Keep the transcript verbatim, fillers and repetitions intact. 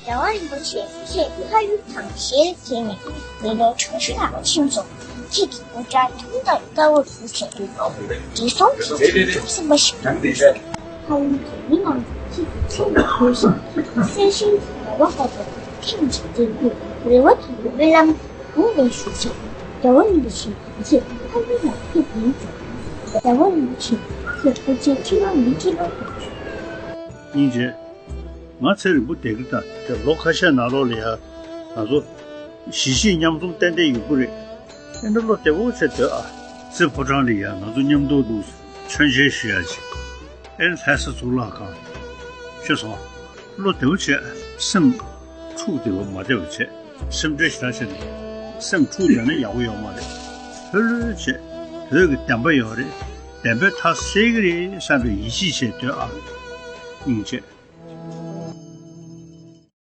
རྒྱལ་བ་རིན་པོ་ཆེ་ཁྱེད་ཕ་ཡུལ་དང་ཞལ་མཇལ་ནས་མི་ལོ་ཆུང་ཆུང་ལ་ཕྱིན་སོང་། ཁྱེད་ཀྱི་དགོད་བྲ་ཐུང་དང་དཀར་བོ་བཟོས་བྱས་བྲེལ་ཟོང་གི་ཚུལ་ཁྲིམས་སེམས་པ་ཞིག་དང་ལྡན་ཞིང་། ཕ་ཡུལ་གྱི་མི་རྣམས་ཀྱིས་ཁྱེད་ཀྱི་མཚན་ལ་འབོད་ཞིང་ཁྱེད་ཀྱི་གསལ་ཤིང་གི་ར་བ་ལྟ་བུ་ཁེངས་བྱས་བསྡད་དུས་རེ་བ་དང་སྨོན་ལམ་དགུང་ནས་ཞུ་ཞིང་རྒྱལ་བ་རིན་པོ་ཆེ་ཁྱེད་ཕ་ཡུལ་ལ་ཕེབས་ཡིན་ཙང་རྒྱལ་བ་རིན་པོ་ཆེ་ཁྱེད་སྐུ་ཕྱྭའི་ཁྲི་ལོ་ནས་ཁྲི་ལོ་དུ། སྙིང་རྗེ། ང་ཚེ་རིང་པོ་བསྡད་ཀྱི་ད་དེ་ལོ་ཁ་ཤས་ནང་ལོགས་ལ་ཡ་ང་ཚོ་གཞིས་བྱེས་མཉམ་འཛོམས་ཏན་ཏན་ཡོང་གི་རེད། ཨེ་འདྲ་བློ་བདེ་པོ་བྱས་སྡོད་ཨ། རྩེ་ཕོ་བྲང་ལ་ཡ་ང་ཚོ་མཉམ་དུ་འདུག་མཆོད་མཇལ་ཞུ་ཡ་ཅིག་ཨེ་ལྷ་ས་གཙུག་ལག་ཁང་། ཤེས་སོང་། བློ་བདེ་པོ་བྱས་སེམས་འཁྲུག་བསྡད་པ་མ་བསྡད་པ་བྱས། སེམས་ཁྲལ་ཞེ་དྲག་བྱས་ནས་སེམས་འཁྲུག་བསྡད་ན་ཡག་པོ་ཡོད་མ་རེད། ལྷོད་ལྷོད་བྱས་བོད་ཀྱི་བདེན་པ་ཡོད་རེད། བདེན་པའི་མཐའ་གསལ་གྱི་རེད་བསམ་པའི་ཡིད་ཆེས་བྱས་སྡོད་ཨ། སྙིང་རྗེ།